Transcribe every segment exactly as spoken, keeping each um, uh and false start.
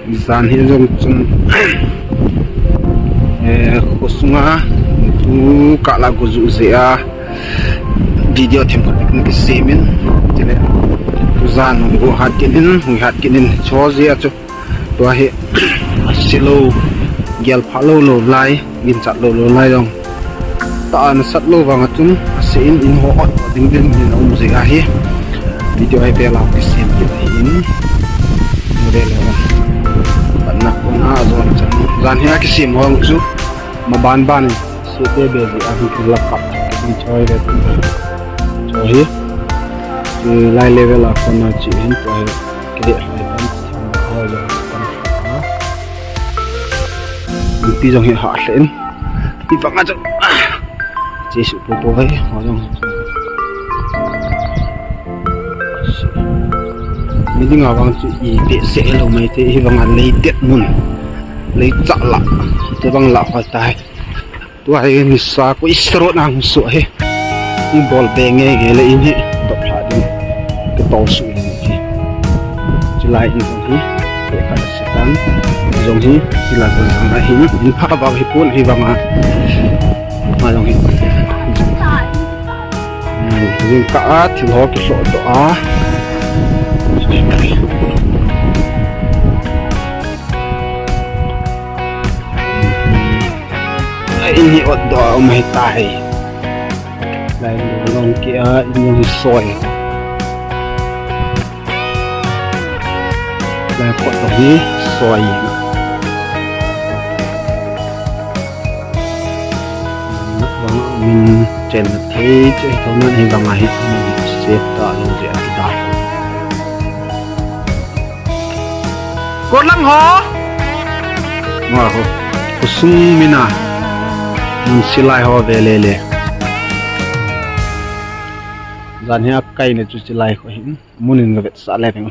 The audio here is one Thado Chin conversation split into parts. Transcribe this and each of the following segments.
Jan hi jong chun, eh, khosunga thu kah la go ju jeh a video themkhat na kisem in, chule jan go hat kit in, hui hat kit in, cho jeh a chu tua hi, a se lou, gel pha lou lou lai, ginchat lou lou lai jong. Tah a nasat lou vang a chun, a se in, in ho ot ding ding in a um jeh ahi. Video hi vel a kisem kit ahi in. Vel a. Patna kona jon chan. Jan hi a kisem hong chu. Maban ban. Se te be jeh a hi la kap. Ki choi ve. Choi hi. Ki lai level a kona chi hin choi. Ki de hai tan. Ho jong. Pi jong hi ha len. Hivang a chu, ah, che su pu pu hai, ho jong. Mi ding a vang chu i behseh lou mai te, hivang a lei det mun, lei chah la, te vang la hoi tai. Tua hi nisa ko isro nang su hi. I bol be nge nge le in hi, dop la ding. Ke to su in hi. Chulai in hi, ke ka Setan, jong hi, sila jong jong ahi, in pha vang hi pon hi vang a. Ma jong hi. Hmm, jing kah a, thil ho kiso to a. In hi ot do a um hi tai. Lai long ki a, in hi soi. Lai kot dong hi soi. Vang min chen thei che thona hi vang a hi se ta lo je a da. Ko lang ho. Ma ho. Khosung mina. Mun silai ho ve le le. Jan hi a kai ne chu silai ho hin. Mun in ga vetsah le veng.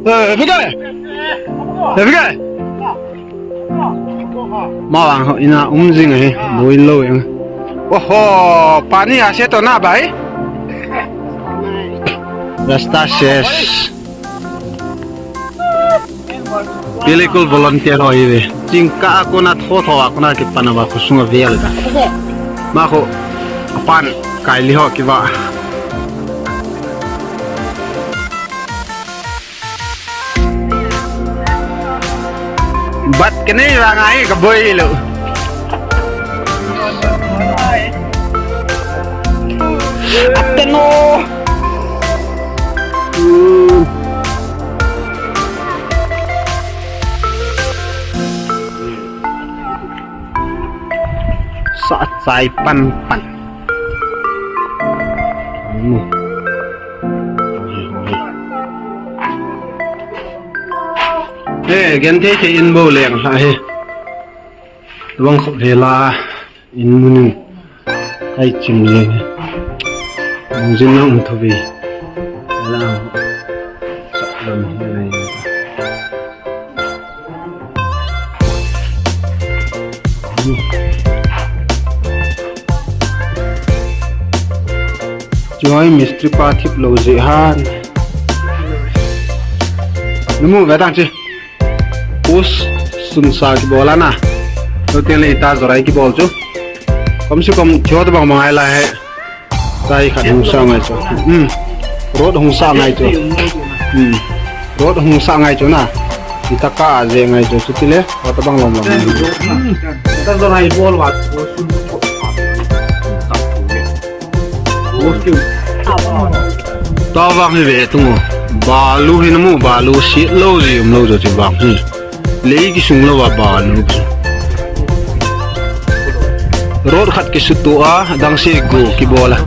Eh, Bika! Eh, Bika! Ma vang ho ina um jing ahi, boi lou jeng. Oho, pani a se to na bai. Rasta ses. Pelekul volunteer ho hi ve. Jingkah a kona tho tho a kona kipan a va khosung a vel da. Ma kho pan kai li ho kiva. Bat ka nei vang a hi ka boi lou. Ateno. Hmm. Sa chai pan pan. Hmm. Eh, gen thei thei in bou leng hla hi. Tobang khop hela in mun in. Kai chim le. Mun jin na um tho ve. La. Sa lam hi nai. Choi mistri pa thip lou jeh han. Namu ve tang chi. Post sunsa kibol a na. Lou teng le ita jorai kibol chu. Kom se kom thio to bang bang ai la he. Tai khat hung sa ngai chu. Hmm. Road hung sa ngai chu. Hmm. Road hung sa ngai chu na. Ita ka a je ngai chu. Chuti le, wa ta bang lom lom. Ta jorai bol wa. Tavang hi ve tung u. Balu hi namu, balu si lou ji um lou jo chi vang hi. Lei kisung lou a balu. Road khat kisutu a, dang se go kibol a.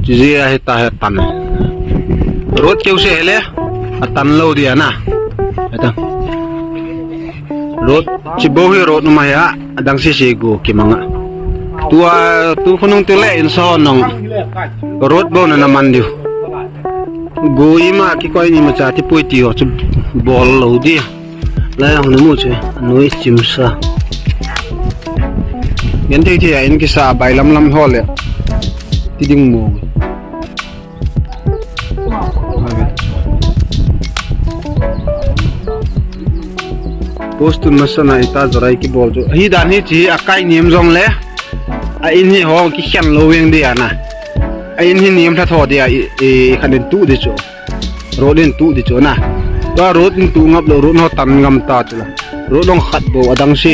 Chi je a hi ta he tan. Road keu se hele, a tan lou dia na. Eta. Road, chi bou hi road numa hi a. Adang sisi go kimanga. Tua, tu khonung tu le in so nong. Road bou na naman diu. Go ima kikoi ni macha ti pui ti ho chu bol lou di. Lai hung mu che. Noi chim sa. Gen thei thei a in kisa bai lam lam ho le. Ti ding mu. Post tun masana ita jorai kibol chu. Hi dan hi chi akai nem jong le. A in hi ho kikhen lou veng dia na. A in hi nem tha tho dia i, i khan in tu di chu. Road in tu di chu na. Tua road in tu ngap lou, road ho tan ngam ta chu la. Road dong khat bou adang si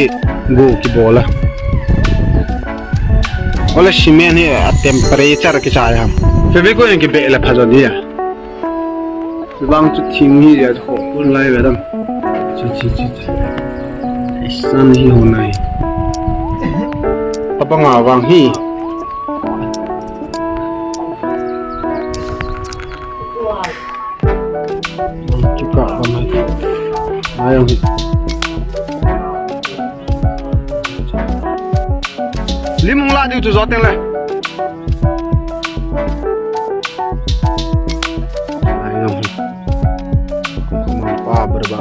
go kibol a. Ole cement hi a temperature kichai ham. Febi ko in kibe le pha jo dia. Vang chu thing hi ya kho kun lai ve dam. Chi, chi, chi, chi. Isan hi ho nai. Abang a vang hi. Chuka vang hi. Ai hi. Lim hung la diu chu jo teng le. Ai hi. Kum kum pa bar ba.